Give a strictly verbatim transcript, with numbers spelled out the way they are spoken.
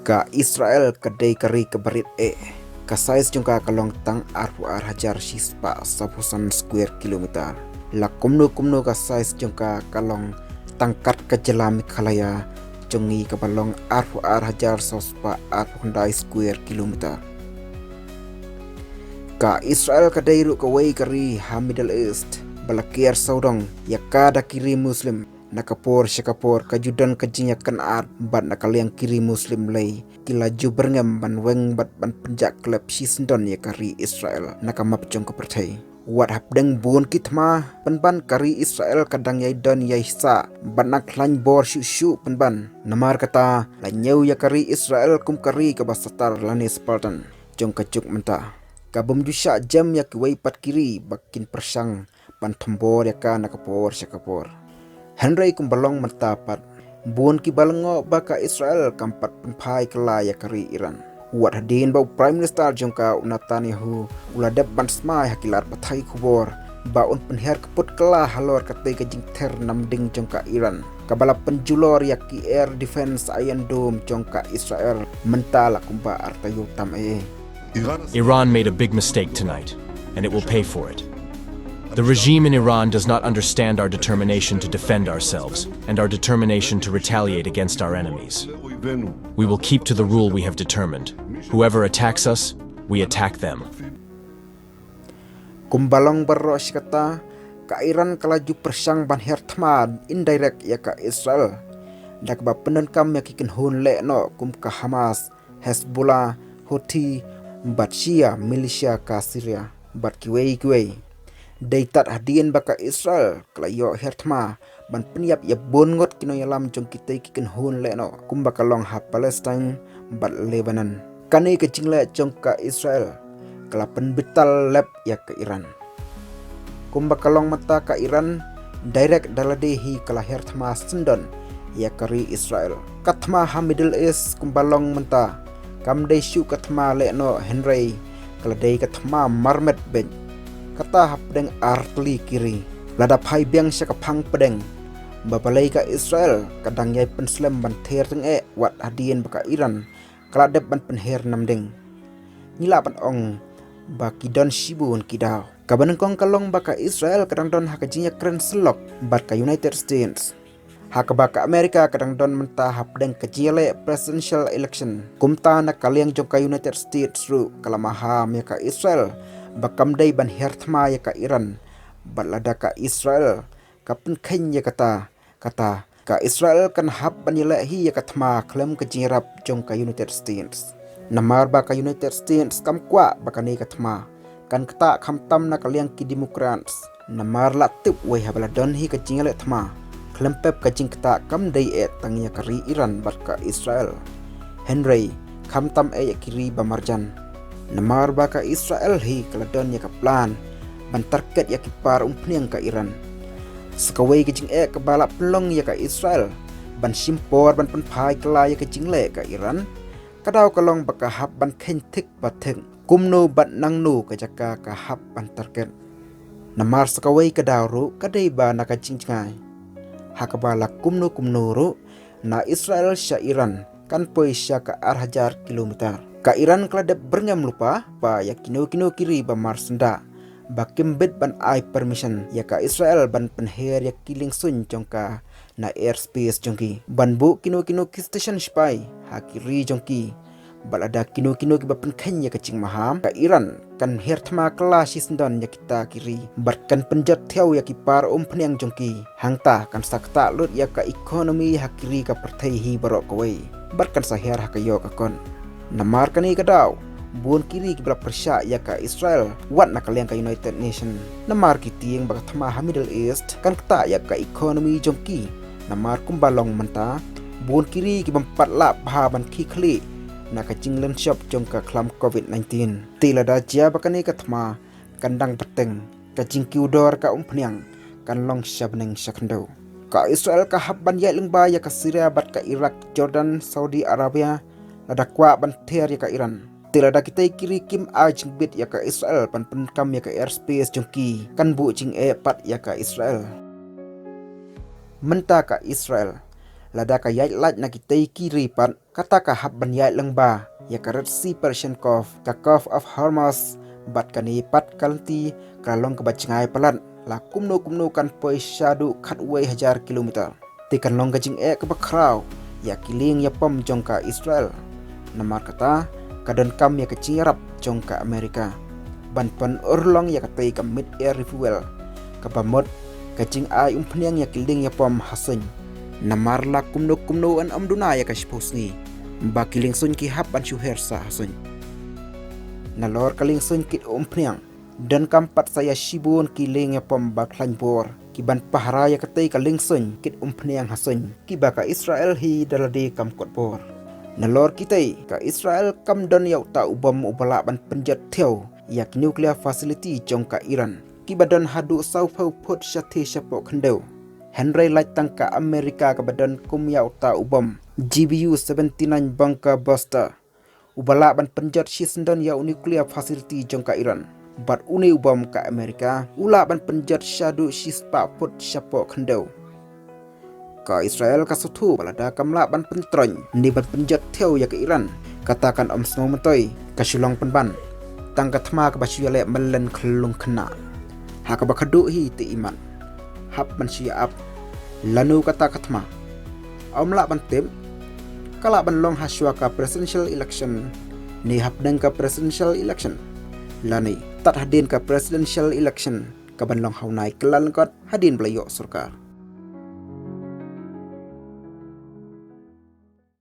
Ka Israel ka dei ka ri kaba rit eh. Ka size jong ka ka long tang arphew ar hajar shispah saphew san square kilometer. La kumno kumno ka size jong ka ka long tang kat ka jylla Meghalaya jong ngi kaba long arphew ar hajar sawspah arphew khyndai square kilometer. Ka Israel ka dei ruh kawei ka ri ha Middle East ba la kiar sawdong ïa ka da ki ri Muslim. Na ka por sha ka por ka ju don ka jingïakynad bad na ka liang ki ri Muslim lei ki la ju byrngem ban weng bad ban pynjah klep shisyndon ïa ka ri Israel na ka map jong ka pyrthei. Wat hapdeng bun ki thma pynban ka ri Israel ka dang ïai don ïai sah bad na khlaiñ bor shuh shuh pynban. Namar kata la ñiew ïa ka ri Israel kum ka ri kaba satar lane Spartan jong ka juk mynta. Ka bym ju shah jem ïa kiwei pat ki ri ba kin pyrshang ban thombor ïa ka na ka por sha ka por. Hynrei kumba long mynta pat, bun kiba lyngngoh ba ka Israel kam pat pynphai kylla ïa ka ri Iran. Wat hadien ba u Prime Minister jong ka u Netanyahu u la dep ban smai ha ki lad pathai khubor ba un pynher kyput kylla halor katei ka jingther namding jong ka Iran kaba la pynjulor ïa ki air defense Iron Dome jong ka Israel mynta la kumba ar taïew tam eh. Iran made a big mistake tonight, and it will pay for it. The regime in Iran does not understand our determination to defend ourselves and our determination to retaliate against our enemies. We will keep to the rule we have determined. Whoever attacks us, we attack them. Kumba long baroh shi katta, ka Iran ka la ju pyrshang ban her thma indirect ïa ka Israel da kaba pyndonkam ïa ki kynhun lehnoh kum ka Hamas, Hezbollah, Houthi bad Shia militia ka Syria bad kiwei kiwei. Dei tad hadien ba ka Israel ka la ïoh her thma ban pynïap ïa bun ngut ki nongïalam jong kitei ki kynhun lehnoh kumba ka long ha Palestine bad Lebanon. Kane ka jingleh jong ka Israel ka la pynbitar lep ïa ka Iran. Kumba ka long mynta ka Iran direct da lade hi ka la her thma syndon ïa ka ri Israel. Ka thma ha Middle East kumba long mynta kam dei shuh ka thma lehnoh hynrei ka la dei ka thma marmet beit. Kata hapdeng ar tylli ki ri. Lada phai biang sha ka phang pdeng ba balei ka Israel ka dang ïai pynslem ban ther tyngeh wat hadien ba ka Iran ka la dep ban pynher namding. Ngi lah ban ong ba ki don shibun ki daw. Kaba nyngkong ka long ba ka Israel ka dang don ha ka jingïakren syllok bad ka United States. Ha kaba ka America ka dang don mynta hapdeng ka jingïaleh presidential election. Kumta na ka liang jong ka United States ruh ka la maham ïa ka Israel ba kam dei ban her thma ïa ka Iran. Bad lada ka Israel ka pynkheiñ ïa kata, kata ka Israel kan hap ban ïaleh hi ïa ka thma khlem ka jingïarap jong ka United States. Namar ba ka United States kam kwah ba kane ka thma kan ktah khamtam na ka liang ki Democrats. Namar la tip wei haba la don hi ka jingïaleh thma khlem pep ka jingktah kam dei eh tang ïa ka ri Iran bad ka Israel. Hynrei khamtam eh ïa ki ri ba marjan. Namar ba ka Israel hi ka la don ïa ka plan ban target ïa ki par umphniang ka Iran. Sa kawei ka jingeh kaba la pynlong ïa ka Israel ban shim por ban pynphai kylla ïa ka jingleh ka Iran. Ka daw ka long ba ka hap ban kheiñ thik ba thik kumno bad nangno ka jaka ka hap ban target. Namar sa kawei ka daw ruh ka dei ba na ka jingjngai. Ha kaba la kumno kumno ruh na Israel sha Iran kan poi sha ka ar hajar kilometer. Ka Iran ka la dep byrngem lypa ba ïa kino kino ki ri ba marsyndah ba kim bit ban ai permission ïa ka Israel ban pynher ïa ki liengsuiñ jong ka na airspace jong ki ban buh kino kino ki station sipai ha ki ri jong ki. Bad lada kino kino kiba pynkheiñ ïa ka jingmaham ka Iran kan her thma kylla shisyndon ïa kita ki ri bad kan pynjot thew ïa ki par umphniang jong ki. Hangta kan sa ktah lut ïa ka economy ha ki ri ka pyrthei hi baroh kawei bad kan sa her ha ka ïoh ka kot. Namar kane ka daw bun ki ri kiba la pyrshah ïa ka Israel wat na ka liang ka United Nation. Namar ki tieng ba ka thma ha Middle East kan ktah ïa ka economy jong ki. Namar kumba long mynta bun ki ri ki bym pat lah bha ban khih khlieh na ka jinglynshop jong ka khlam covid nineteen. Te lada jia ba kane ka thma kan dang bteng ka jingkiew dor ka umphniang kan long sha bneng sha khyndew. Ka Israel ka hap ban ïaid lyngba ïa ka Syria bad ka Iraq, Jordan, Saudi Arabia lada kwah ban ther ïa ka Iran. Te lada kitei ki ri kim ai jingbit ïa ka Israel ban pyndonkam ïa ka airspace jong ki kan buh jingeh pat ïa ka Israel. Mynta ka Israel Lada ka ïaid lait na kitei ki ri pat, kata ka hap ban ïaid lyngba ïa ka Red Sea Persian Gulf, ka Gulf of Hormuz, bad kane pat ka lynti ka la long kaba jngai palat, la kumno kumno kan poi shaduh khatwei hajar kilometer. Te kan long ka jingeh kaba khraw ïa ki lieng ïapom jong ka Israel. Namar kata, ka donkam ïa ka jingïarap jong ka Amerika ban pynurlong ïa katei ka mid-air refuel, kaba mut ka jingai umphniang ïa ki lieng ïapom ha suiñ. Namar la kumno kumno yn ym duna ïa ka shiphew sngi ba ki lieng suiñ ki hap ban shu her sah ha suiñ. Nalor ka lieng suiñ ki umphniang, donkam pat sa ïa shibun ki lieng ïapom ba khlaiñ bor ki ban pahara ïa katei ka lieng suiñ ki umphniang ha suiñ, kiba ka Israel hi da lade kam kot bor. Nalor kitei, ka Israel kam don ïa uta u bom uba lah ban pynjot thew ïa ki nuclear facility jong ka Iran, kiba don haduh sawphew phut shathie shapoh khyndew. Hynrei lait tang ka Amerika kaba don kum ïa uta u bom G B U seventy-nine bunker buster, uba lah ban pynjot shisyndon ïa u nuclear facility jong ka Iran. Bad une u bom ka Amerika u lah ban pynjot shaduh shispah phut shapoh khyndew. Ka Israel ka sngewthuh ba lada kam lah ban pyntroiñ ne ban pynjot thew ïa ka Iran, kata kan ym sngew myntoi, ka shu long pynban tang ka thma kaba shu ïaleh myllen khyllung khynnah. Ha kaba khadduh hi te imat hap ban shu ïa ap lano kata ka thma. Ym lah ban tip, ka lah ban long ha shuwa ka presidential election ne hapdeng ka presidential election, lane tad hadien ka presidential election ka ban long ha u nai kyllalyngkot hadien ba la ïoh sorkar.